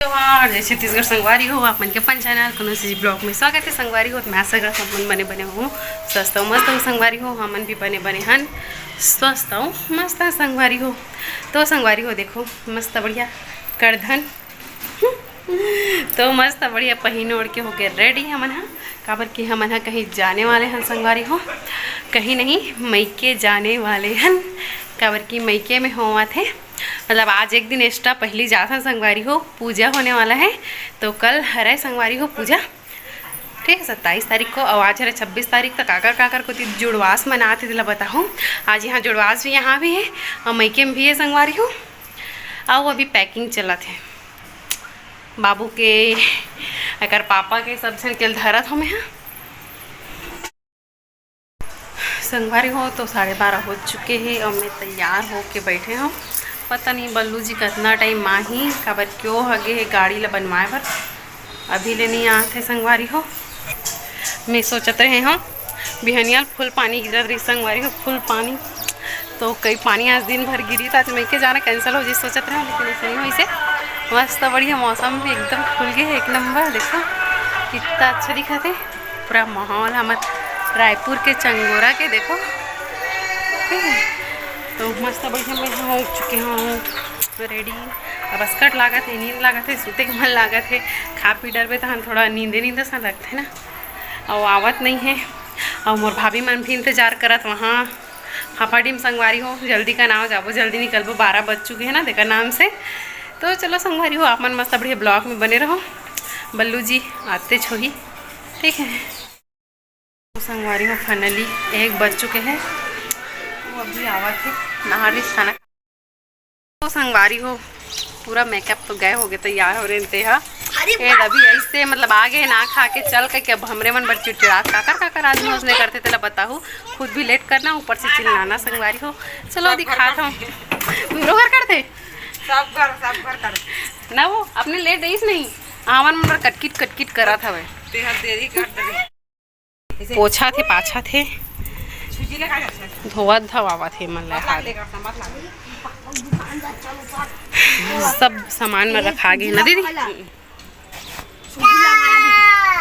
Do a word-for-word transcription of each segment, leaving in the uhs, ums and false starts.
जोहार, जय छत्तीसगढ़ संगवारी हो, आप मन के अपन चैनल कोनो से ब्लॉग में स्वागत है संगवारी हो। तो मैं आशा करत हूँ आप मन बने बने हो, स्वस्थ हो, मस्त हो संगवारी हो। हमन भी बने बने हन, स्वस्थ हो, मस्त हो संगवारी हो। तो संगवारी हो देखो, मस्त बढ़िया करधन तो मस्त बढ़िया पहिन ओढ़ के होके रेडी हमन ह, काबर कि हमन ह कहीं जाने वाले हन संगवारी हो, कहीं नहीं, मइके जाने वाले हन, काबर कि मइके में होवत हे, मतलब आज एक दिन एक्स्ट्रा पहली जाथन संगवारी हो, पूजा होने वाला है। तो कल हरे संगवारी हो पूजा, ठीक है, सत्ताईस तारीख को, और आज हरे छब्बीस तारीख तक। काकर काकर कोती जुड़वास मनात हे तेला बताहूँ। आज यहाँ जुड़वास भी यहाँ भी है और मइके में भी है संगवारी हो। और अभी पैकिंग चलत है बाबू के, एकर पापा के, सब झन के धरत हूँ मैं ह। संगवारी हो, तो साढ़े बारह हो चुके हैं और मैं तैयार होके बैठे हूँ। पता नहीं बल्लू जी कितना टाइम आही, काबर क्यों हगे है गाड़ी ला बनवाए बर, अभी ले नहीं आत है संगवारी हो। मैं सोचत रहे हूँ बिहनिया फुल पानी गिरत रही संगवारी हो, फुल पानी। तो कई पानी आज दिन भर गिरी, तो आज मइके जाना कैंसिल हो जाही सोचत रहे हूँ, लेकिन ऐसे नहीं होइसे। मस्त बढ़िया मौसम भी एकदम खुल गए है, एक नंबर। देखो कितना अच्छा दिखत है पूरा माहौल हमर रायपुर के चंगोरा के। देखो, ठीक है, तो मस्त बढ़िया मैं हो चुके हूँ रेडी। अब अस्कट लागत है, नींद लागत है, सूते के मन लागत है। खा पी डरबे तहन थोड़ा नींदे नींदे सा लगथे ना, और आवत नहीं है। और मोर भाभी मन भी इंतजार करत वहाँ हाफाडी में संगवारी हो, जल्दी का नाव जाबो, जल्दी निकलबो, बारह बज चुके हैं ना देखा नाम से। तो चलो संगवारी हो, आप मन मस्त बढ़िया ब्लॉग में बने रहो, बल्लू जी आते छोही, ठीक है। तो संगवारी हो, फाइनली एक बज चुके हैं, वो अभी आवत है, नहा रही खाना। तो संगवारी हो, पूरा मेकअप तो गए होगे, तैयार हो रहे ते हा। अरे ये अभी ऐसे मतलब आ गए ना खा के चल के, कि अब हमरे मन बर चिड़चिड़ात काकर काकर आदमी उसने करते तेला बताहू, खुद भी लेट करना ऊपर से चिल्लाना संगवारी हो। चलो दिखात हूँ, रोहर करते सब घर सब घर कर ना, वो अपने लेट रहीस नहीं, आवन मन बर कटकिट कटकिट करत हवे। ते हर देरी कर दे। पोछा थे, पाछा थे, धोवत धवावत हे मन ला हाथ। सब सामान में रखा गे ना दीदी।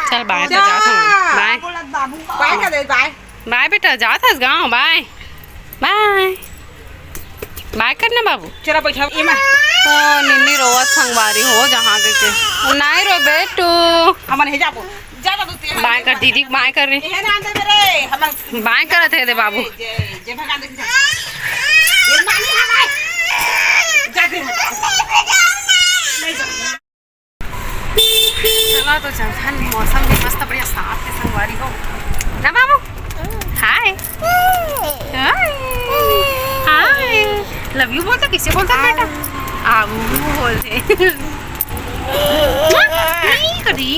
चल बाय, तो जात हूँ बाय। बाय कर दे, बाय। बाय बेटा, जात हस गाँव, बाय। बाय। बाय करना बाबू। चला बैठा, एमा। ओ, निन्नी रोवत संगवारी हो, जहाँ गई के। नहीं रो बेटू। हमन हे जाबो। जा बाबू, ते बाय कर दीदी, बाय कर रे। ए ना अंदर रे, हमन बाय करत हे दे बाबू। जय, जय भगवान देख जा। ये नानी हमारे। जा दे। नहीं जा। चला तो चलथन, मौसम भी मस्त बढ़िया साफ है संगवारी हो ना बाबू। हाय हाय हाय, लव यू बोलता, किसे बोलता बेटा? आऊ बोलते। नहीं करी।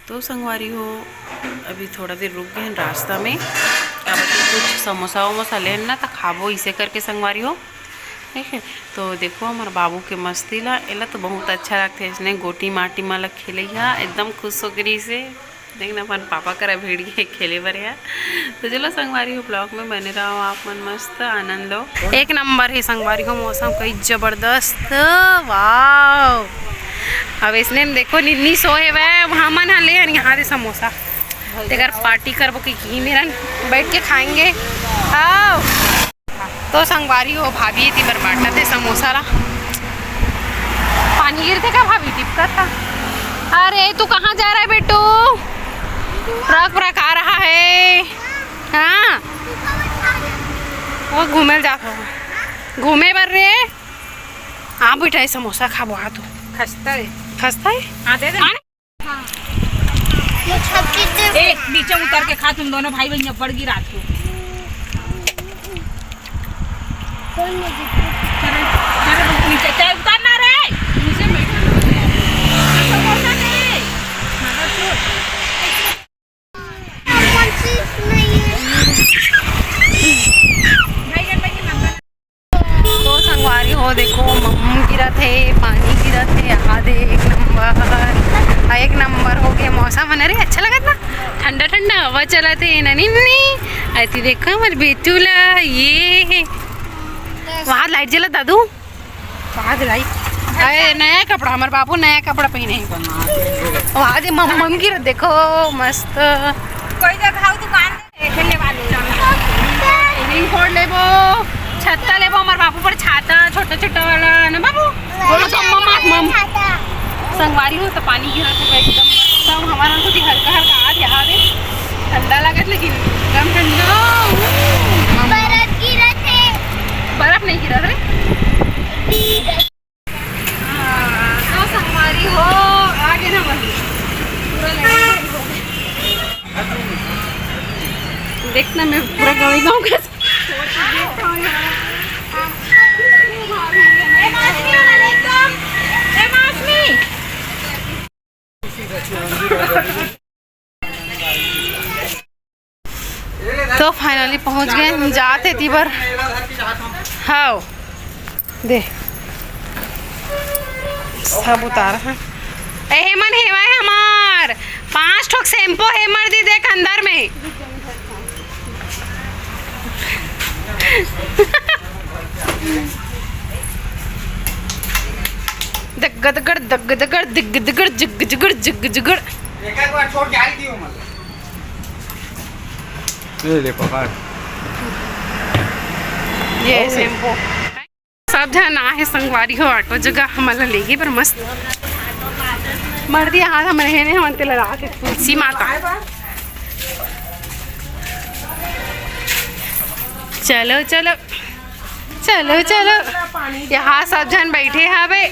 तो संगवारी हो, अभी थोड़ा देर रुक गए हैं रास्ता में, काबर कि कुछ समोसा वमोसा लेन ना, तो खाबो इसे करके संगवारी हो, ठीक है। तो देखो हमारे बाबू के मस्ती ला, एला तो बहुत अच्छा लगता है, इसने गोटी माटी माला खेलैया एकदम खुश हो गई से। देखना अपन पापा करा भिड़ गए खेले बर है। तो चलो संगवारी हो, ब्लॉग में बने रहो आप मन, मस्त आनंद लो। एक नंबर है संगवारी हो, मौसम कई जबरदस्त। वाओ, अब इसने देखो निन्नी सोए हुए, वहाँ मन ह ले हन यहाँ दे समोसा, तेकर पार्टी करबो कि की मेरन बैठ के खाएंगे। आओ। तो संगवारी हो, भाभी एती बर बांटत हे समोसा ला। पानी गिरथे का भाभी? टिपकत था। अरे तू कहाँ जा रहा है बेटू? ट्रक व्रक आ रहा है। हाँ, वो घूमे जात हो, घूमे बर रे। आ बेटा, ये समोसा खाबो, आ तू। खस्ता है। खस्ता है? हाँ, दे दे। आने ये छत्तीस ए, नीचे उतर के खा, तुम दोनों भाई बहन, बड़ गिरा तू। कौन मुझे? चलो, चलो, नीचे, चल, उतर ना रे। नीचे बैठा ना रे। समोसा दे। मदर चोद। कौन चीज नहीं है? चलत हे ननी ननी। अति देखो हमर बेटू ला, ये वहाँ लाइट जलत दादू, वहाँ लाइट। अरे नया कपड़ा, हमर बाबू नया कपड़ा पहिने हे। वहाँ दे मम मम गिरत देखो, मस्त। कोई देखाओ दुकान दे, खेलने वाले। रेनकोट लेबो, छत्ता लेबो, हमर बाबू पर छाता छोटा छोटा वाला ना बाबू। बोलो तो मम्मा मम। संगवारी हो तो पानी गिरत हे एकदम, सब हमारा कुछ हल्का हल्का आ रहा है, ठंडा लगत लेकिन एकदम ठंडा। बर्फ गिरत हे। बर्फ नहीं गिरत रे। हाँ, तो संगवारी हो, आगे ना बस। पूरा लड़ाई हो गई। देखना मैं पूरा गाँव गाँव का तो finally पहुंच गए, हम जाते ती बर। हाव, दे सब उतार है। ए हेमन, हेवा है हमार पांच ठोक शैम्पू हेमर दी, देख अंदर में। दगदगड़ दगदगड़ दिगदगड़ जिगजिगड़ जिगजिगड़। एक एक बार छोड़ के आई थी वो मतलब। ले ले पकड़। ये शैम्पू। सब झन आहे संगवारी हो, ऑटो जगह हमन ला लेगे बर मस्त। मर्दी हाथ हमन हे ने, हमन तेला रात तुलसी माता। चलो चलो चलो चलो, यहाँ सब झन बैठे हवे।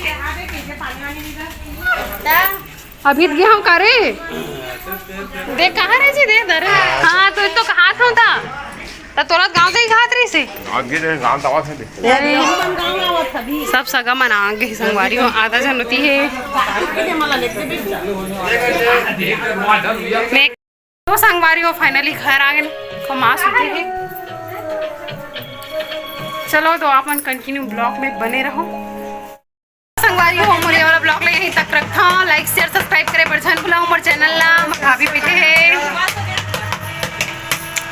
अभी गे हम करे। दे कहाँ रहे जी, दे दर। हाँ, तो, तो कहा था ता। त तोला गाँव जाई कहात रहिस हे। आगे रे, गाँव दावा थे दे। अरे, सब सगा मन आगे संगवारी हो, आधा झन होती है। मैं तो संगवारी हो, finally घर आ गए। खमास होती है। चलो, तो आप मन continue vlog में बने रहो। संगवारी हो, मोर ये वाला vlog ला यहीं तक रखथंव। Like, share, subscribe करे बर झन भुलाओ मोर channel ला। मोर भाभी बैठे हे।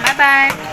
Bye bye।